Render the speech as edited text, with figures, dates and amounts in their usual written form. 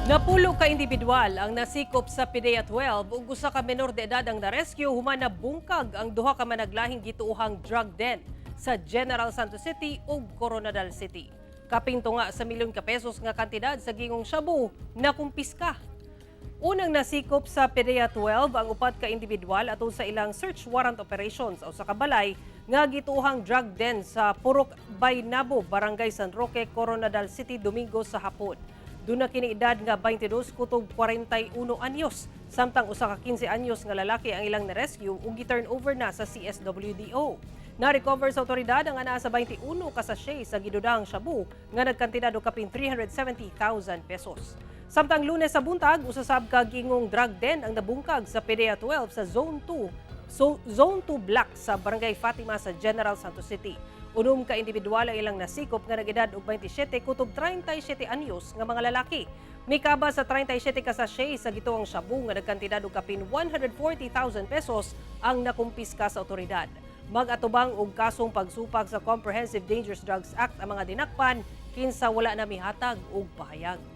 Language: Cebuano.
Napulo ka individual ang nasikop sa PDEA 12 ug usa ka menor de edad ang na-rescue human nabungkag ang duha ka managlahing gituohang drug den sa General Santos City ug Koronadal City. Kapin tunga sa milyon ka pesos nga kantidad sa gingong shabu nakumpiska. Unang nasikop sa PDEA 12 ang upat ka individual atol sa ilang search warrant operations o sa kabalay nga gituohang drug den sa Purok Baynabo, Barangay San Roque, Koronadal City, Domingo sa hapon. Duna kini edad nga 22 kutob 41 anyos. Samtang usa ka 15 anyos nga lalaki ang ilang na-rescue ug gi-turn over na sa CSWDO. Na-recover sa otoridad ang anaa sa 21 ka sachet sa gidudahang shabu nga nagkantidad og kapin 370,000 pesos. Samtang Lunes sa buntag, usa sab ka gingong drug den ang nabungkag sa PDEA 12 sa Zone 2, so, Zone 2 Black sa Barangay Fatima sa General Santos City. 6 ka individual ang ilang nasikop nga nag-edad og 27 kutob 37 anyos nga mga lalaki. Mikaba sa 37 ka sachet sa gituohang shabu nga nagkantidad og kapin 140,000 pesos ang nakumpiska sa otoridad. Mag-atubang og kasong pagsupak sa Comprehensive Dangerous Drugs Act ang mga dinakpan kinsa wala na mihatag og pahayag.